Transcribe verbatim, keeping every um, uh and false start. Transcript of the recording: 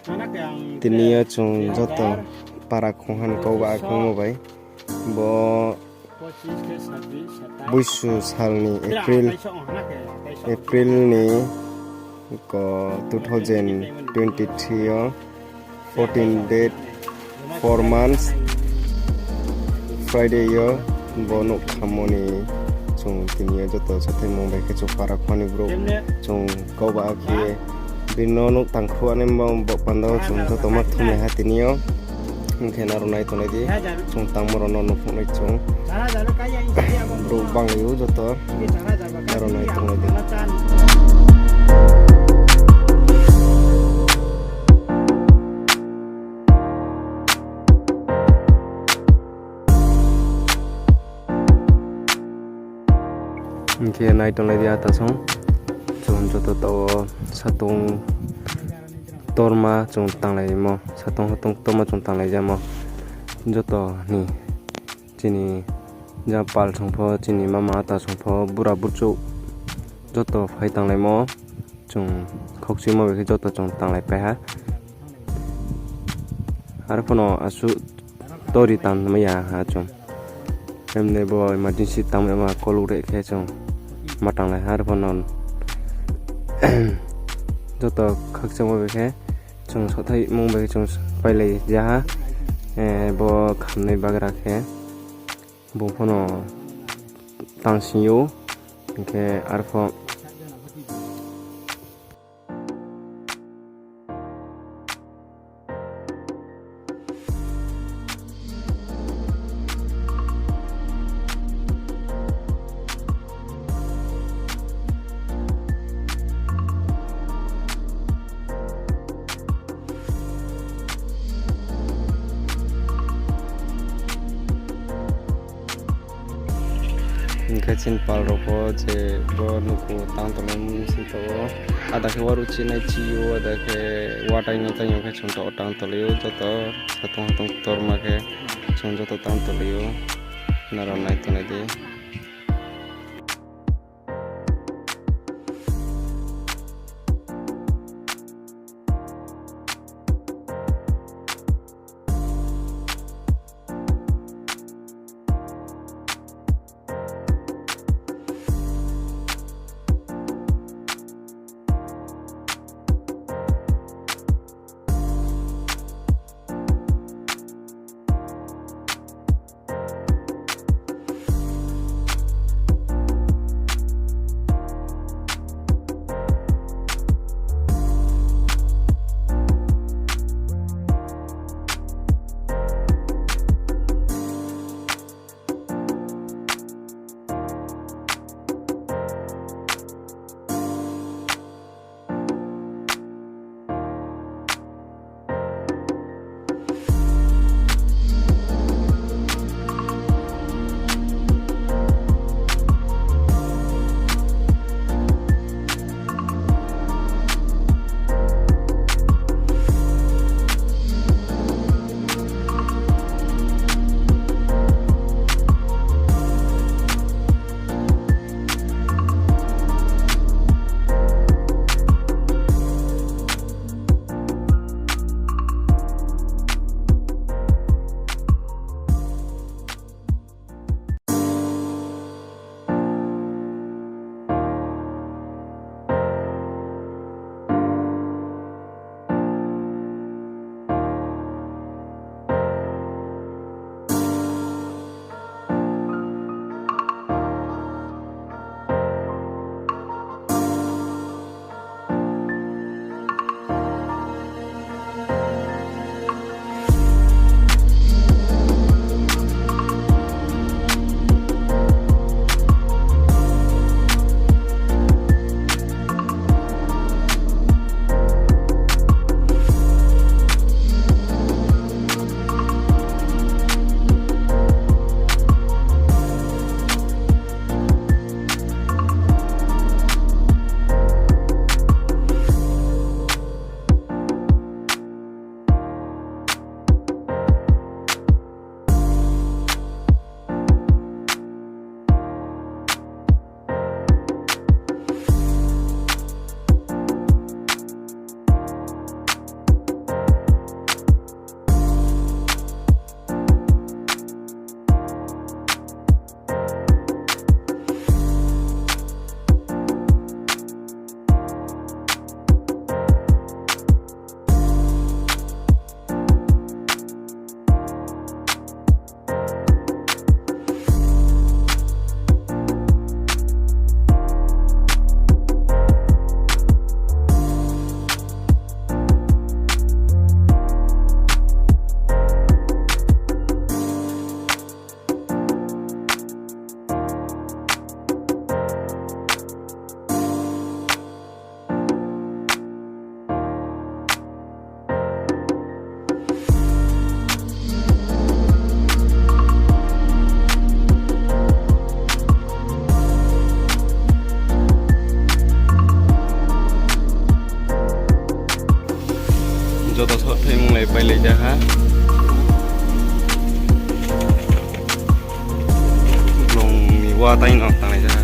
Tini yo chung joto para khongha ni kau ba khe ongmo bai. Bo boisu sal ni April, April ni ko two thousand twenty-three yo fourteen date, four months, Friday yo bo nouh khammo ni chung tini yo joto sathaimung bai khe chung para khongha ni brouh chung kau ba khe bini no nouh tangkhruh ani bo panda wo chung joto ma thumlai ha tini yo. Hing khe nrao nai tonglai di, chung tangmo rao no nuhphuh nai chung. Brouh banglai ou joto, nrao nai tonglai di. Hing khe nai tonglai di ata song. Chung joto taoh wo satung ktorma chung tanglaimo, satung hatung ktorma chung tanglai jamo. Joto ni chini ja pal song pho, chini mama ata song pho, bura burchouh joto phai tanglaimo. Chung khokchuimo bai khe joto chung tanglai pai ha. Arphuh no asuh tori tangmai ya ha chung. Emne bo emergency tangmai ma koluk re khe chung ma tanglai ha arphuh no. Joto khakchangmo bai khe chung sohthaimung bai khe chung pailai ja ha. Bo khamnai bagra khe bung pho no tangsing ou, hing khe arphuh Hing khe chini pal rao pho je bo nouhkhong tang tonglai mung si taoh wo. Ada khe waruh chinai chi ou, ada khe watai no tai yo khe chung taoh wo tang tonglai ou, joto satung hatung ktorma khe chung joto tang tonglai ou. Nrao nai tonglai di. Pailai ja ha. Blong ni wa tai no tanglai ja ha.